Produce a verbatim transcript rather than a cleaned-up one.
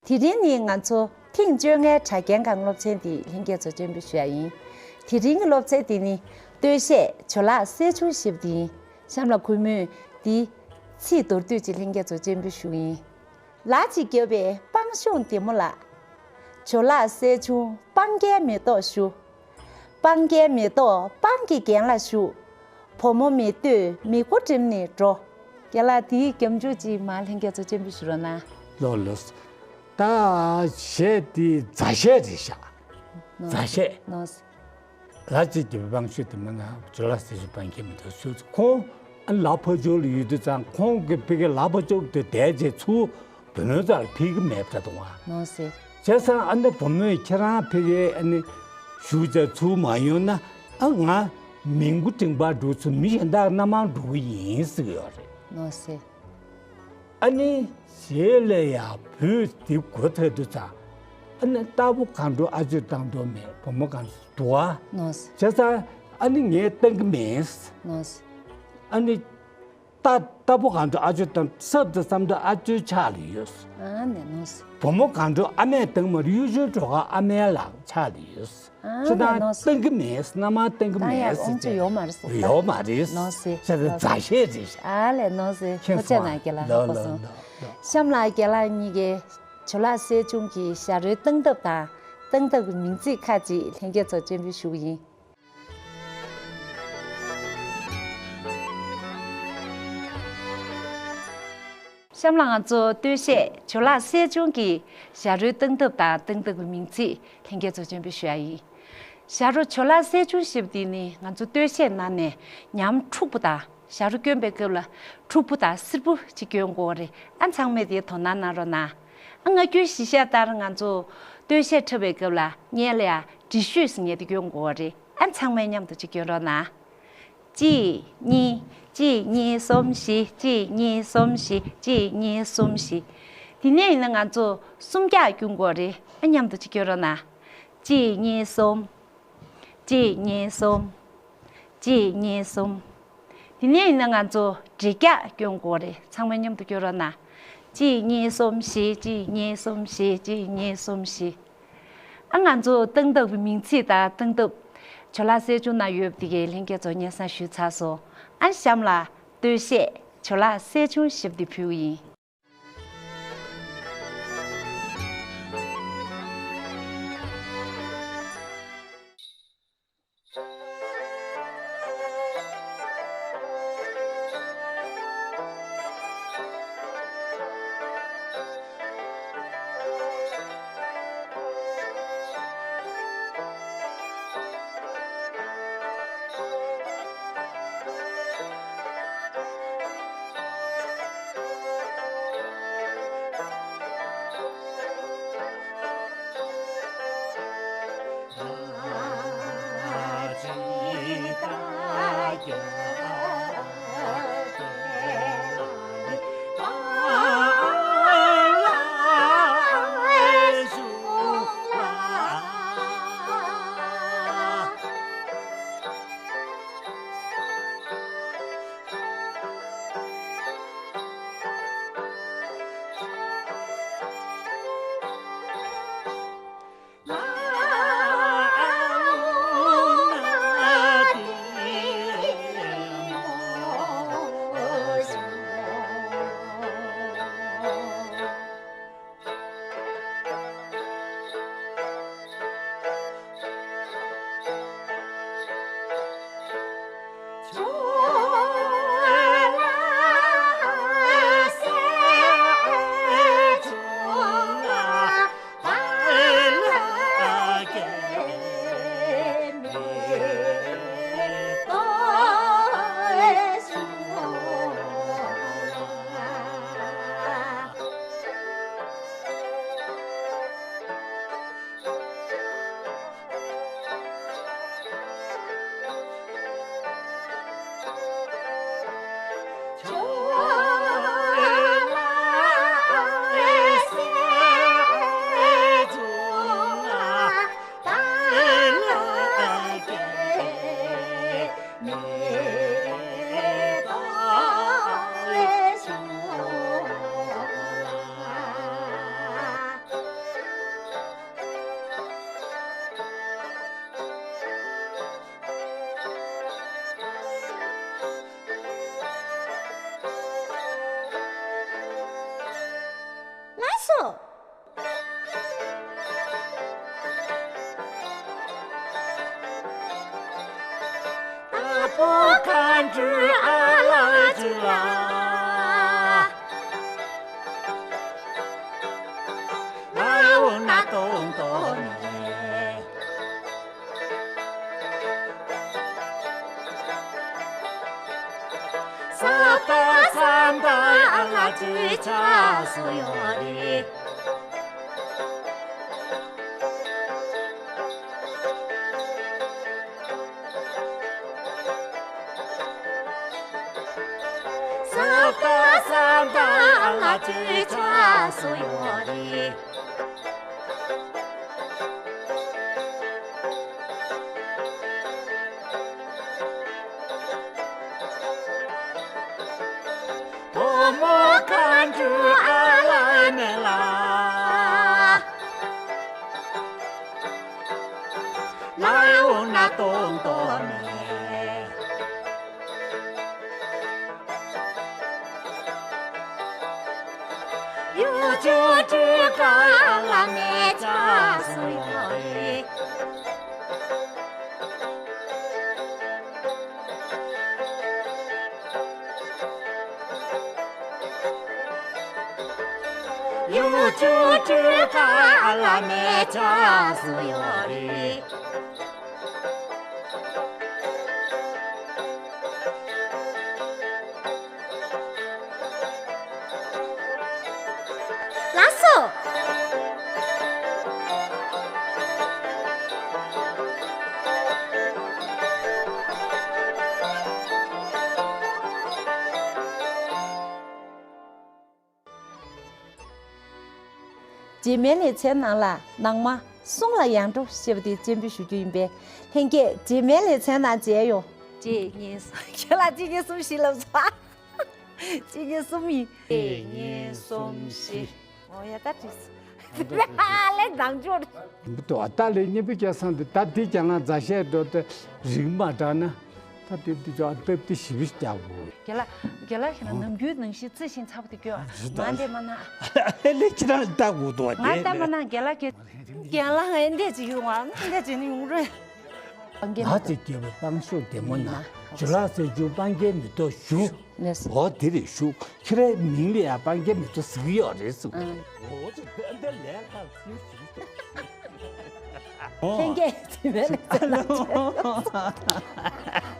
དེ་རིང་ནི་ང་ཚོ་ཐེངས་བཅོ་ལྔའི་གྲྭ་རྒན་གང་སློབ་ཚན་འདི་ལྷན་རྒྱས་ཚོ་སྤྱན་འབུལ་ཞུ་ཡ་ཡིན། དེ་རིང་གི་སློབ་ཚན་འདི་ནི་སྟོད་གཞས་ཇོ་ལགས་གསལ་ཆུང་ཞེས་པ་འདི་ཡིན། གཤམ་ལ་གུས་མོས་འདི་ཚིག་མདོར་བསྡུས་ཅིག་ལྷན་རྒྱས་ཚོ་སྤྱན་འབུལ་ཞུ་གི་ཡིན། ལ་ཅིག་བརྒྱབ་པའི་སྤང་གཤོང་འདི་མོ་ལ། ཇོ་ལགས་གསལ་ཆུང་སྤང་རྒྱན་མེ་ཏོག་བཞུ། སྤང་རྒྱན་མེ་ཏོག་སྤང་གི་རྒྱན་ལ་བཞུགས། བུ་མོ་མེ་ཏོག་མི་མགོ་བསྒྲིམས་ནས་འགྲོ། རྒན་ལགས་དེའི་རྒྱབ་ལྗོངས་ཅིག་མར་ལྷན་རྒྱས་ཚོ་སྤྱན་འབུལ་ཞུ་རོགས་གནང་། ལགས་ལགས། ད་གཞས་དེ་མཛའ་གཞས་རེད་ཤག་མཛའ་གཞས། ནོ། ལ་ཅིག་བརྒྱབ་པའི་སྤང་གཤོང་འདི་མོ་ན་ཇོ་ལགས་གསལ་ཆུང་སྤང་རྒྱན་མེ་ཏོག་བཞུ། ཁོང་ཨ་ལགས་ཕར་ཕྱོགས་ལ་ཡོད་དུས་ཙང་ཁོང་གི་ཕ་གི་ལག་པ་ཅོབ་དེ་བསྡད་རྗེས་ཚུར་བུ་མོའི་རྩ་ལ་ཕེབས་ཀྱི་མེད་པ་འདྲ་འདུག་ཨ། ནོ་སེ། བྱས་ཙང་ཨ་ནི་བུ་མོས་ཁྱེད་རང་ཕ་གི་ཨ་ནི་བཞུགས་བྱས་ཚུར་མ་ཡོང་ན་ཨ་ང་མི་མགོ་འགྲིམ་པར་འགྲོ་ཚུལ་མི་གཞན་དག་སྣ་མང་འགྲོ་གི་ཡིན་ཟེར་གྱི་ཡོད་རེད། ནོ་སེ། ཨ་ནི་གཞས་ལ་ཡང་བོད་འདི་གོ་ཐོས་དུས་ཙང་ཨ་ནི་རྟ་ཕོ་གང་འགྲོ་ཨ་ཅོ་བཏང་འདོད་མེད། བུ་མོ་གང་འདུག་ཨ། ནོ་སེ། བྱས་ཙང་ཨ་ནི་ངས་བཏང་གི་མེད། ནོ་སེ། ཨ་ནི། རྟ་རྟ་ཕོ་གང་འགྲོ་ཨ་ཅོ་དང་སྲབ་དང་བསམ་འགྲོ་ཨ་ཅོའི་ཕྱག་ལ་ཡོད། ཨ་ནེ་ནོ་སི། བུ་མོ་གང་འགྲོ་ཨ་མས་བཏང་མ་རེད། གཡུ་ཆུང་སྒྲོལ་དཀར་ཨ་མའི་ལག་ཕྱག་ལ་ཡོད། ཨ་ཁྱེད་ནེ་རང་ནོ་སི། བཏང་གི་མེད། སྣ་མང་བཏང་གི་ད་ཡང་མེད་དབང་ཚད་ཟེར་ཡོད་མ་རེད་ཟེར། ཡོད་མ་རེད། ནོ་སི། ཤ་ཚ་མཛའ་གཞས་རེད་ཤག་ཨ་ལེ་ནོ་སི། ཁྱེད་ཐུགས་རྗེ་གནང་། རྒན་ལགས་ལ་ལ་ཧོ་སོང་། ལ་ལ། གཤམ་ལ་རྒན་ལགས་གཉིས་ཀས་ཇོ་ལགས་གསལ་ཆུང་གི་ཞ་རོལ་བཏང་ཐབས་དང་བཏང་ཐབས་ཀྱི་མིང་ཚིག་ཁག་ཅིག་ལྷན་རྒྱས་ཚོར་སྤྱན་འབུལ་ཞུ་གི་ཡིན། གཤམ་ལ་ང་ཚོ་སྟོད་གཞས་ཇོ་ལགས་གསལ་ཆུང་གི་ཞ་རོལ་བཏང་ཐབས་དང་བཏང་ཐབས་ཀྱི་མིང་ཚིག་ལྷན་རྒྱས་ཚོར་སྤྱན་འབུལ་ཞུ་ཡ་ཡིན། ཞ་རོལ་ཇོ་ལགས་གསལ་ཆུང་ཞེས་པ་འདི་ནི་ང་ཚོ་སྟོད་གཞས་ནང་ནས་ཉམས་འཁྲུག་པོ་དང་ཞ་རོལ་སྐྱོན་པའི་སྐབས་ལ་འཁྲུག་པོ་དང་བསིལ་པོ་ཅིག་སྐྱོན་དགོས་པ་རེད། ཨ་ཚང་མས་དེ་དོ་སྣང་གནང་རོགས་གནང་། ཨ་ང་སྐྱོན་གཞི་བཤད་ལྟར་ང་ཚོ་སྟོད་གཞས་འཁྲབ་པའི་སྐབས་ལ་སྔོན་ལ་ཡ་འགྲེལ་བཤད་ཟེར་མཁན་དེ་སྐྱོན་དགོས་པ་རེད། ཨ་ཚང་མས་མཉམ་དུ་ཅིག་སྐྱོན་རོགས་གནང་། གཅིག་གཉིས། གཅིག་གཉིས་གསུམ་བཞི། གཅིག་གཉིས་གསུམ་བཞི། གཅིག་གཉིས་གསུམ་བཞི། དེ་ནས་ཡིན་ན་ང་ཚོ་སུམ་རྒྱག་སྐྱོན་དགོས་རེད། ཨ་མཉམ་དུ་ཅིག་སྐྱོན་རོགས་གནང་། གཅིག་གཉིས་གསུམ། གཅིག་གཉིས་གསུམ། གཅིག་གཉིས་གསུམ། དེ་ནས་ཡིན་ན་ང་ཚོ་འགྲེལ་རྒྱག་སྐྱོན་དགོས་རེད། ཚང་མས་མཉམ་དུ་སྐྱོན་རོགས་གནང་། གཅིག་གཉིས་གསུམ་བཞི། གཅིག་གཉིས་གསུམ་བཞི། གཅིག་གཉིས་གསུམ་བཞི། ཨ་ང་ཚོ་བཏང་ཐབས་ཀྱི་མིང་ཚིག་དང་བཏང་ཐབས་ཇོ་ལགས་གསལ་ཆུང་ནང་ཡོད་པ་དེ་གའི་ལྷན་རྒྱས་ཚོ་སྙན་སེང་ཞུས་ཚར་སོང་། ཨ་གཤམ་ལ་སྟོད་གཞས་ཇོ་ལགས་གསལ་ཆུང་ཞེས་པ་འདི་ཕུལ་གྱི་ཡིན། ཨ་ཕོ་མཁའ་འགྲོའི་ཨ་ལ་ཅི་ལ། ལ་འོ་ན་ཏོང་ཏོ་ནས། ས་ད་ས་ད་ཨ་ལ་ཅི་ཆ་སུ་ཡོད་རེད། ས་ད་ས་ད་ཨ་ལ་ཅི་ཆ་སུ་ཡོད་རེད། བུ་མོ་མཁའ་འགྲོའི་ཨ་ལ་མེ་ལ། ལ་འོ་ན་ཏོང་ཏོ་མེ། ཡུ་ཅུ་ཅུ་ཀ་ལ་མེ་ཅ་སུ་ཡོ་རེ། ཡུ་ཅུ་ཅུ་ཀ་ལ་མེ་ཅ་སུ་ཡོ་རེ། ལགས་སོ། རྗེས་མའི་ལེ་ཚན་ནང་ལ་ནང་མ་གསུང་ལ་ཡང་འགྲོ་ཞེས་པ་དེ་སྤྱན་འབུལ་ཞུ་རྒྱུ་ཡིན་པས། ལྷན་རྒྱས་རྗེས་མའི་ལེ་ཚན་ནང་མཇལ་ཡོང་། གཅིག་གཉིས་གསུམ། ཁྱེད་ལ་གཅིག་གཉིས་གསུམ་བཞི་ལབ་ཚར། གཅིག་གཉིས་གསུམ་ཡིན། གཅིག་གཉིས་གསུམ་བཞི། འོ་ཡ་ད་བྲིས་སོང་། ལས་འདང་འབྱོར། འདི་ད་ལས་གཉིས་པའི་སྐལ་བཟང་འདི་ད་འདི་ཀྱང་ལ་མཛའ་བཤད་འགྲོ་ཏེ་རིག་མ་དྲག་ན། ད་དེབ་དེ་ཅོག་དེབ་དེ་ཞིབ་ཞིབ་རྒྱག་དགོས། རྒན་ལགས། རྒན་ལགས་ཁྱེད་རང་ནམ་རྒྱུན་ནང་བཞིན་རྩི་ཞིང་ཚ་པོ་དེ་སྐྱོ། ང་དེ་མ་ན། ཨ་ལེ་ཁྱེད་རང་ལྟ་དགོས་འདུག་ང་ལྟ་མ་ན་རྒན་ལགས་ཀྱི། རྒན་ལགས་ཨེ་འདས་ཅིག་ཡོང་བ་ཨེ་འདས་ཅིག་ནི་ཡོང་རེད། ང་ཚོས་སྐྱེ་བའི་སྤང་ཤོག་བདེ་མོ་ན། ཇོ་ལགས་སྲས་ཆུང་སྤང་རྒྱན་མེ་ཏོག་བཞུགས། འོ་དེ་རེད་བཞུགས། ཁྱེད་རའི་མིང་ལ་ཡང་སྤང་རྒྱན་མེ་ཏོག་ཟེར་གྱི་ཡོད་རེད་གསུངས། འོ་ཅིག་འདི་ལས་ཁག་ཟིན་ཟིན། ལྷན་རྒྱས་དེ་བས་ལ་ཚད་ལ་ཚད།